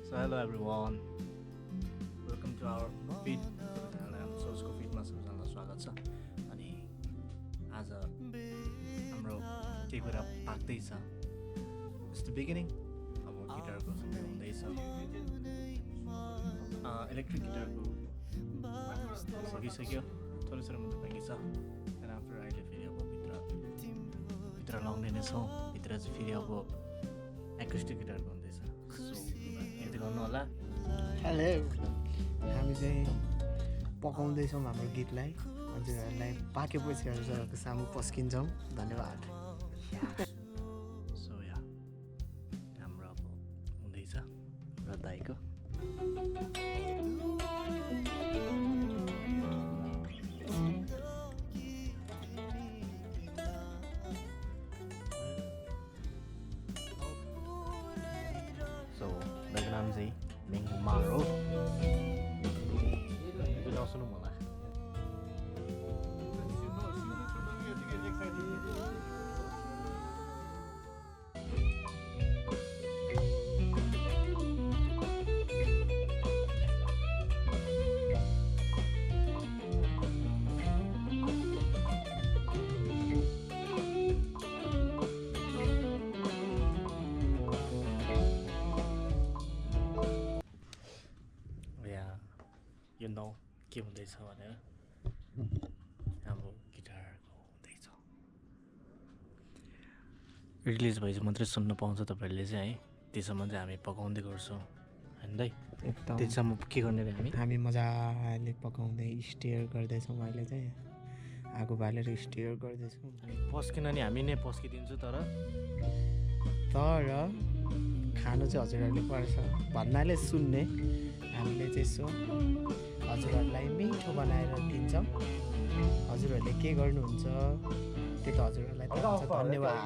So hello everyone, welcome to our feed channel. सोचको फिडमा सबैजनालाई स्वागत छ। अनि आज हाम्रो के कुरा पाक्दैछ, इट्स द बिगिनिङ। अब गिटारको समय हुँदैछ, इलेक्ट्रिक गिटारको सकिसक्यो, थोरै थोरै मात्रै बाँकी छ। त्यहाँदेखि आफ्टर अहिले फेरि अब भित्र लाउने नै छौँ। भित्र चाहिँ फेरि अब एकुस्टिक गिटारको हुँदैछ, सो यति गर्नु होला। हेलो, हामी चाहिँ पकाउँदैछौँ हाम्रो गीतलाई। हजुरहरूलाई पाकेपछि हजुरहरूको सामु पस्किन्छौँ। धन्यवाद। सो या हाम्रो अब हुँदैछ र दाइको सो दाइको नाम चाहिँ मेङमार हो। सुनौ मलाई यो नौ के हुँदैछ भनेर हाम्रो गिटारको हुँदैछ। रिलिज भएपछि मात्रै सुन्न पाउँछ तपाईँहरूले चाहिँ है। त्यसम्म चाहिँ हामी पकाउँदै गर्छौँ होइन दाइ? एकदम त्यसम्म के गर्ने रे हामी मजाले पकाउँदै स्टियर गर्दैछौँ। अहिले चाहिँ आगो बालेर स्टियर गर्दैछौँ। पस्किन नि हामी नै पस्किदिन्छु, तर खानु चाहिँ हजुरहरूले पर्छ भन्नाले सुन्ने। हामीले चाहिँ यसो हजुरहरूलाई मिठो बनाएर दिन्छौँ। हजुरहरूले के गर्नुहुन्छ त्यो त हजुरहरूलाई थाहा छ। धन्यवाद।